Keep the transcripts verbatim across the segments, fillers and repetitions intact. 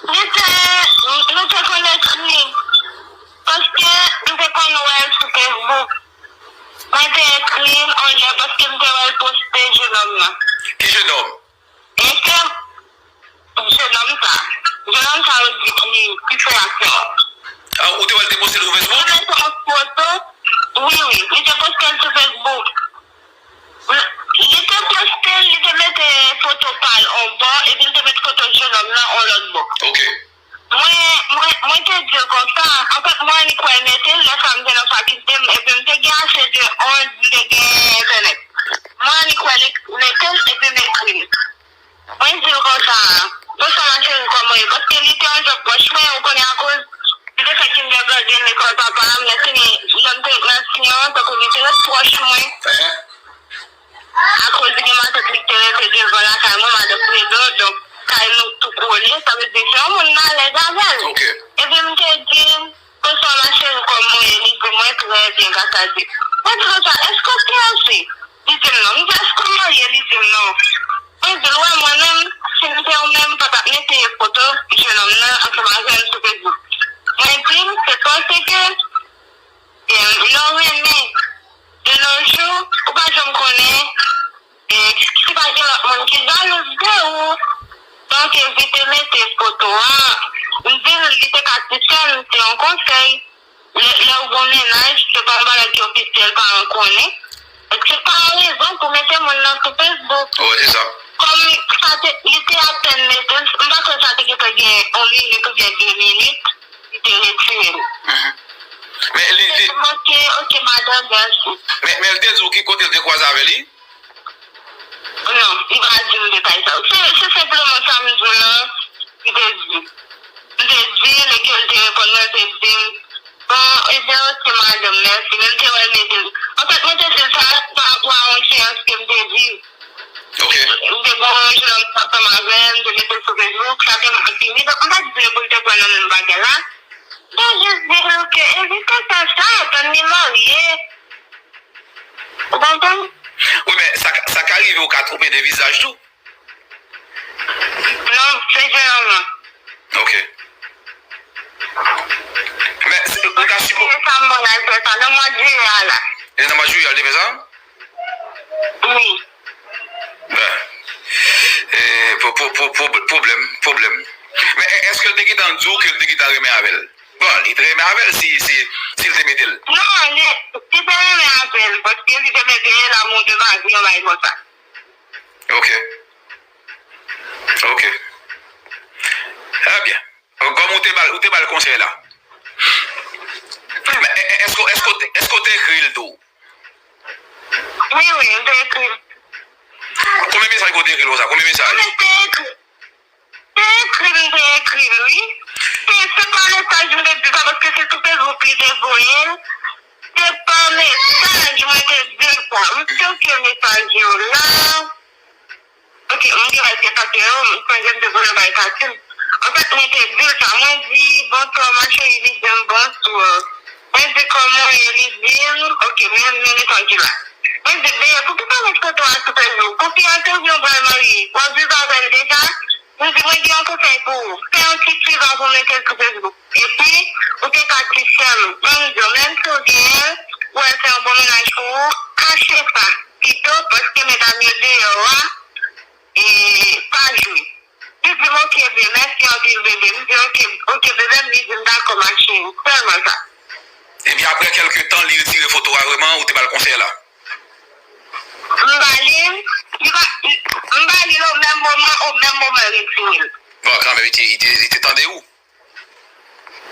Li te, nou te konn ekri, paske m te konn wè l sou Facebook. Mwen te ekri l anlè paske m te wè l poste jenòm nan. Ki jenòm? E ke jenòm sa, jenòm sa yo di ki, ki fè aksyon an. Ah, ou te wè l te poste l sou Facebook? Li te mete yon foto, wi, wi, li te poste l sou Facebook. Li te poste l, li te mete foto pa l yon bò, epi l te met foto jenòm nan yon lòt bò. Ok. Mwen, mwen, mwen te di l konsa, anfèt, mwen annik wè l mete l, lè sa m te nan fakilte m, epi m te gen ase de onz, m te gen entènèt. Mwen annik wè l mete l, epi m ekri l. Mwen di l konsa, "Bonswa ma chérie, kòman w ye?" Paske li te yon jan pwòch mwen, ou konnen, akoz li te fè kindergarten lekòl papa m, lè fini, lè m te nan siyen an, tankou li te ret pwòch mwen. Akoz li gen matant li ki te rete devan lakay mwen, madan Fredo, donk kay nou tou kole, sa vle di se yon moun m alèz avè l. Ok. Epi m te di, "Bonswa ma chérie, kòman w ye?" Li di, "Mwen trè byen, gras a Dye." Mwen di konsa, "Èske w fiyanse?" Li di m, "Non." M di, "Èske w marye?" Li di m, "Non." Mwen di l, "Wè mwen menm, si m te ou menm, m pa t ap mete foto jenòm nan ansanm avè m sou Facebook." Mwen di l, "Se paske, e, lè w renmen, de nos jours, ou pa janm konnen, e, si pa gen lòt moun ki jalouz de ou." Donk, evite mete foto a. M di l, li te ka ti sè m, se yon konsèy. Lè, lè w gen yon mennaj, se pa yon bagay ki ofisyèl, paran konnen. Èske pa yon rezon pou mete moun nan sou Facebook? Wi, se sa. Kòm sa te, li te apèn mete l, m pa kwè sa te gentan gen yon minit oubyen de minit, li te retire l. Mhm. Men li, li, Ok, ok, madanm, mèsi. Men, men l te di w ki kote l te kwaze avè li? Non, li pa di m detay sa yo. Se, se senpleman sa m di w lan, li te di. M te di, lè ke l te reponn mwen, l te di m, "Bon, ebyen, ok, madanm, mèsi." Men m te wè l mete l. Anfèt, mwen te di l sa pa rapò a yon seyans ke m te viv. Ok. M te gen yon jenòm ansanm avè l, m te mete l sou Facebook, sa te mal fini. Donk, m pa t vle pou l te pran nan menm bagay la. M te jis di l ke evite fè sa, tann li marye. Ou konprann? Wi, men sa, sa ka rive ou ka twonpe de vizaj tou. Non, se jenòm nan. Ok. Men, se, ou ta sipo- Se sa m al fè sa, nan mwa jiyè a la. E nan mwa jiyè a, l te fè sa? Wi. Ben, e, po-, po-, po-, po-, pwoblèm, pwoblèm. Men, e, èske l te gentan di w ke l te gentan renmen avè l? Bon, li te renmen avè l si, si, si l te mete l. Non, li, li te renmen avè l, paske li te mete l'amour de ma vie, yon bagay konsa. Ok. Ok. Trè byen. Kòm ou te ba l, ou te ba l konsèy la. Men, e, e, èske, èske, w te- èske w te ekri l tou? Wi, wi, m te ekri l. Konbyen mesaj ke w te ekri l konsa? Konbyen mesaj? Mwen te ekri. Te ekri m, te ekri l, wi. Se, se pa mesaj m te di sa, paske se sou Facebook li te voye l. Se pa mesaj mwen te di l sa. M chèche mesaj yo la. Ok, m gen bagay te pase yo, m sonje m te voye yon bagay pase m. Anfèt, mwen te di l sa. Mwen di, "Bonswa, ma chérie." Li di m, "Bonswa." Mwen di, "Kòman w ye?" Li di m, ok, men, men mesaj la. Mwen di, "Bebe, pou ki w pa met foto a sou Facebook? Ou fiyanse oubyen w pral marye? W ap viv avè l deja?" Mwen di, "Mwen gen yon konsèy pou ou. Fè yon ti swiv avan w mete l sou Facebook. Epi, ou te ka ti sè m. Ban m di w, menm si w genyen l, ou wè l fè yon bon mennaj pou ou, kache sa pito, paske medam yo deyò a, e, pa jwe." Li di m, "Ok, bebe, mèsi anpil, bebe." M di, "Ok, ok, bebe m." Li di m, "Dakò, ma chérie." Sèlman sa. Epi apre kèlke tan, li retire foto a vrèman, ou te ba l konsèy la? M ba li, li pa, m ba li l o menm moman, o menm moman l retire l. Bon, kanmenm, li te, li te, li te tande ou?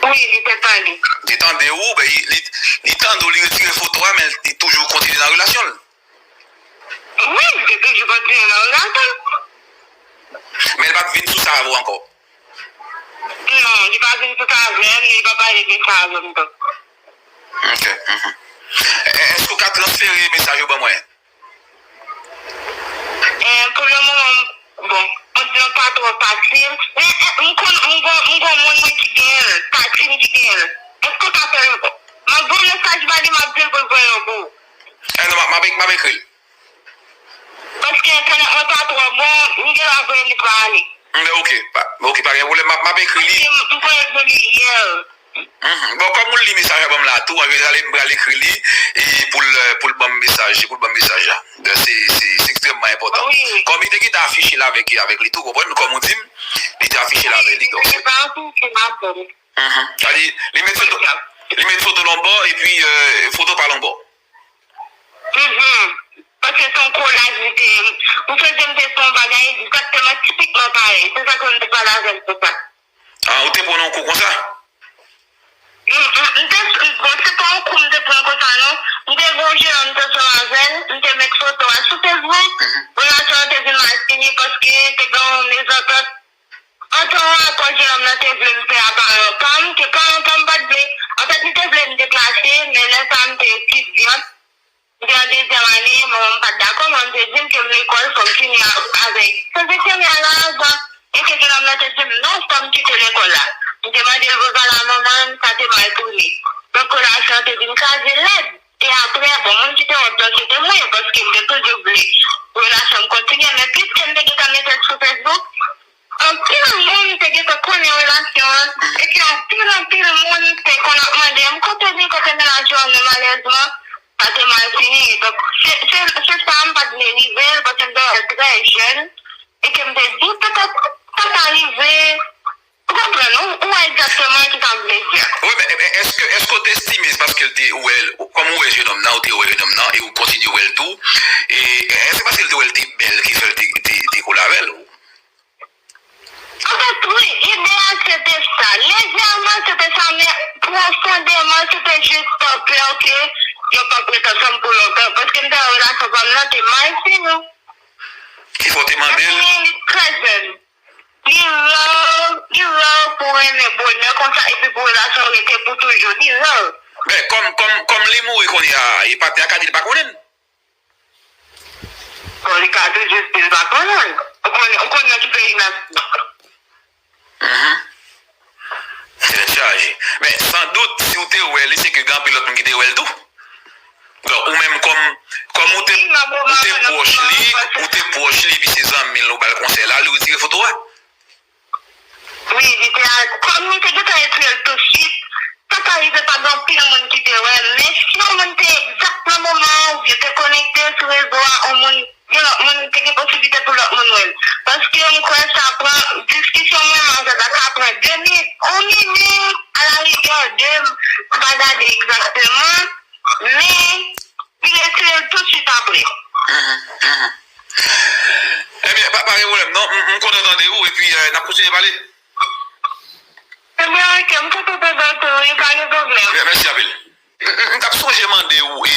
Wi, li te tande. Li te tande ou, ben, li, li, li tande ou, li retire foto a, men li toujou kontinye nan relasyon l. Wi, li te toujou kontinye nan relasyon l. Men l pa t vin sou sa avè w ankò? Non, li pa vin sou sa avè m, li pa pale de sa avè m tou. Ok. Mhm. E, e, èske w ka transfere mesaj yo ban mwen? E, pou le moman, bon, mwen di w pa twò fasil. Men, e, m konn, m gon, m gon moun mwen ki genyen l, pati m ki genyen l. Èske w ka fè l? M ap voye mesaj ba li, m ap di l pou l voye yon pou ou. E, non, m ap, m ap, m ap ekri l. Paske entènèt mwen pa twò bon, m gen lè voye li pa ale. Men ok, pa, ok, pa gen pwoblèm. M ap, m ap ekri li. M, m pral ekri li yè. Mhm. Bon, kòm ou li mesaj la ban m la tou, an jeneral, m pral ekri li e pou l, pou l ban m mesaj, pou l ban m mesaj la. Se, se, se ekstrèmman enpòtan. Wi, wi. Kòm li te gentan afiche l avèk, avèk li tou, konprann? Kòm ou di m, li te afiche l avèk li, donk. Wi, se pa yon sousi, m ap ban l. Mhm. Sa di, li met foto, li met foto l yon bò, epi, euh, foto pa l yon bò. Mhm. Paske se yon kolaj li te ye. M sonje m te fè yon bagay egzakteman, tipikman parèy. Se sa ke m te pale avè l pou sa. Ah, ou te pran yon kou konsa? M, m, m te, bon, se pa yon kou m te pran konsa, non. M te gen yon jenòm m te ansanm avè l, m te met foto a sou Facebook. Mhm. Relasyon an te vin mal fini paske te gen yon mezantant. Antan rapò jenòm nan te vle m fè a paran pa m, ke paran pa m pa t vle. Anfèt, li te vle m deplase, men lè sa a m te etidyant. M te an dezyèm ane, manman m pa t dakò, manman m te di m ke m lekòl, fò m fini a, avèk. Sanzeksyonè a la avan, e ke jenòm nan te di m non, fò m kite lekòl la. M te mande l pou sa la, manman m, sa te mal tounen. Donk, relasyon an te vin kraze lèd. E apre, bon, moun ki te wont lan, se te mwen, paske m te toujou vle relasyon m kontinye. Men piske m te gentan mete l sou Facebook, anpil moun te gentan konnen relasyon an, epi anpil, anpil moun te konn ap mande m, "Kote w ye, kote mennaj ou an?" Men malèrezman, sa te mal fini. Donk, se, se, se sa m pa t vle rive l, paske m te wè l trè jèn, e ke m te di, petèt, sa ka rive, ou konprann, ou, ou wè egzakteman ki sa m vle di a. Wi, men, men èske, èske w te estime, se paske l te, ou wè l, kòm ou wè jenòm nan, ou te wè jenòm nan, e ou kontinye wè l tou, e, e, èske se paske l te wè l te bèl ki fè l te, te, te kole avè l? Anfèt, wi, ide a se te sa. Lejèman, se te sa, men pwofondèman, se te jis pè ke yo p ap ret ansanm pou lontan. Paske m te wè relasyon pa m nan te mal fini. Kifè w te mande l? Li trè jèn. Li rè, li rè pou renmen bonè konsa epi pou relasyon rete pou toujou. Li rè. Men, kòm, kòm, kòm li mouri kounye a, e patnè a ka di l pa konnen l. Bon, li ka toujou di l pa konnen l. Ou konnen, ou konnen nan ki peyi n ap viv. Mhm. Tèt chaje. Men, san dout, si w te wè li, se ke gen anpil lòt moun ki te wè l tou. Donk, ou menm kòm, kòm ou te, ou te pwòch li, ou te pwòch li, epi se zanmi l, ou ba l konsèy la, li retire foto a. Wi, li te al, kòm li te gentan retire l tousuit, sa ka rive pa gen anpil moun ki te wè, men si yon moun te egzak nan moman an, oubyen te konekte sou rezo a, yon moun, yon lòt moun, te gen posiblite pou lòt moun wè l. Paske m kwè sa pran, diskisyon mwen m avè l la ka pran de minit, yon minit, alarigè de, m pa gade egzakteman, men li retire l tousuit apre. Mhm, mhm. Ebyen, pa, pa gen pwoblèm, non. M, m kontan tande w, epi, euh, n ap kontinye pale. Ebyen, ok, m kontan tande w tou, wi, pa gen pwoblèm. Mè-, mèsi anpil. M, m, m t ap sonje mande w, e,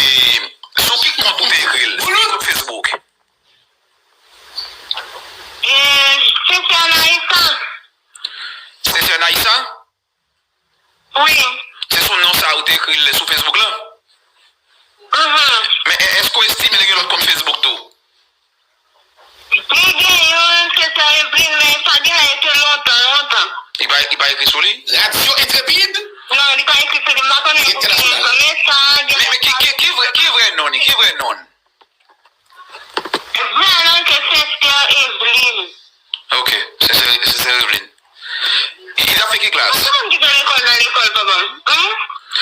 sou ki kont ou te ekri l? Sou ki kont Facebook? E, Sensè Anaïsa. Sensè Anaïsa? Wi. Se sou non sa ou te ekri l sou Facebook lan? Mhm. Men e-, èske w estime li gen lòt kont Facebook tou? Li gen youn, se Sè Evlin, men sa gen lè te lontan, lontan. Li pa, li pa ekri sou li? Radyo Entrepid? Non, li pa ekri sou li, m pa konnen pou ki rezon, men sa gen. Men, men ki, ki, ki vrè, ki vrè non li? Ki vrè non l? Vrè non l se Sensè Evlin. Ok, Sensè, Sensè Evlin. Li t ap fè ki klas? Ou konn ki te lekòl nan lekòl papa m? Hein?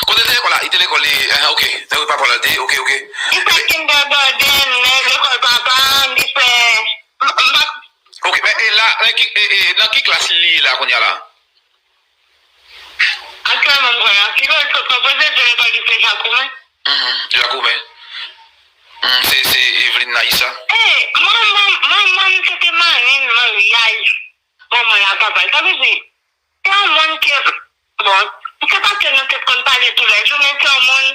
Kote l te lekòl la? Li te lekòl li, ah, ok. Nan ri papa l te, ok, ok. Li fè kindergarten nan lekòl papa m, li fè, m, m pa. Ok, men e la, nan ki, e, e, nan ki klas li ye la kounye a la? Aktyèlman, m kwè, an, ki lè l sot nan pwofesè lekòl li se Jakoumen. Mhm, Jakoumen. Mhm, se, se Evlin Naïsa. E, manman, manman m se te marenn maryaj manman l ak papa l. Sa vle di, se yon moun ke, bon, se pa ke nou te konn pale toulèjou, men se yon moun,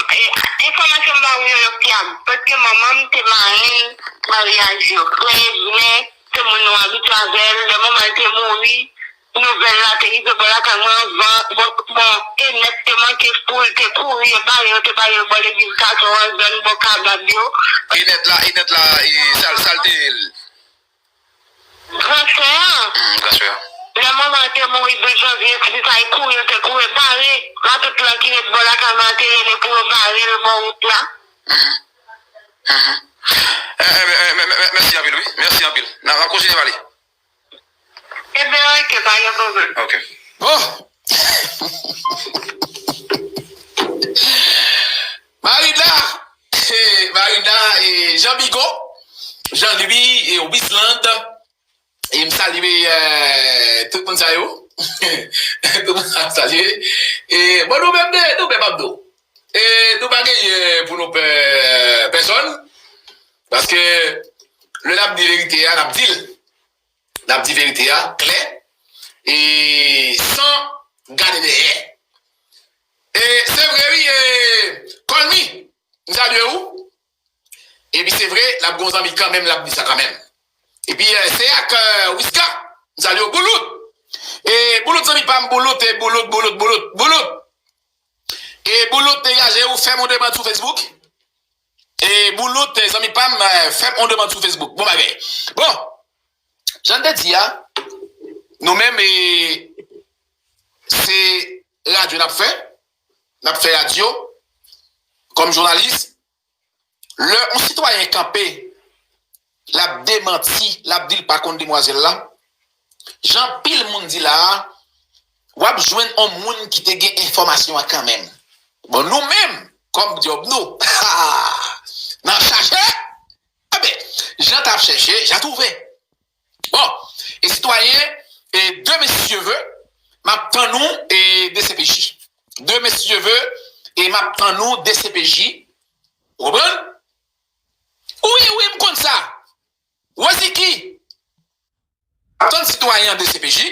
e, enfòmasyon m ba ou yo, yo fyab. Paske manman m te marenn maryaj yo. Frè Evlin, se moun nou abitye avè l. Lè manman l te mouri, nouvèl la te rive bò lakay mwen anvan, bon, bon, e nèt te manke foul, te kouri, yo bare, yo te bare bò legliz Katon an, zòn bò Kabab yo. E nèt la, e nèt la, e sa l, sa l te ye l? Gran sè an. Hmm, gran sè an. Lè manman te mouri douz janvye, se sa, e kouri, yo te kouri, bare matant lan ki ret bò lakay mwen an, te rele pou yo bare l bò wout la. Mhm. Mhm. Eh, eh, eh, mè-, mè-, mè-, mèsi anpil, wi. Mèsi anpil. N a, n a kontinye pale. Ok, pa gen pwoblèm. Ok. Bon. Marina, eh, Marina, eh, Jean Bigot, Jean Louis, eh, Wisland, e m salye, eh, tout moun sa yo. Tout moun sa m salye. E, bon, nou menm, nou menm ap di w. E, nou pa genyen pou nou pè pèsonn. Paske, lè n ap di verite a, n ap di l. N ap di verite a klè e san gade dèyè. E se vre, wi, e Kòlmi, m salye w. Epi se vre, l ap gon zanmi kanmenm, l ap di sa kanmenm. Epi, e, se ak, e, Wiska, m salye w, Boulout. E Boulout, zanmi pa m, Boulout, e Boulout, Boulout, Boulout, Boulout. E Boulout, degaje w, fè m yon demann sou Facebook. E Boulout, zanmi pa m, e, fè m yon demann sou Facebook. Bon bagay. Bon, jan n te di a, nou menm, e, se radyo n ap fè. N ap fè radyo kòm jounalis. Lè yon sitwayen kanpe, l ap demanti, l ap di l pa konn demwazèl la, jan anpil moun di la a, w ap jwenn yon moun ki te gen enfòmasyon an kanmenm. Bon, nou menm, kòm djòb nou, n ap chache, enben, jan t ap chèche, jan twouve. Bon, e sitwayen, e de mesye ve, m ap tann ou, e D C P J. De mesye ve, e m ap tann ou, D C P J. Ou konprann? Wi, wi, m konn sa. Woziki, m ap tann sitwayen an, D C P J.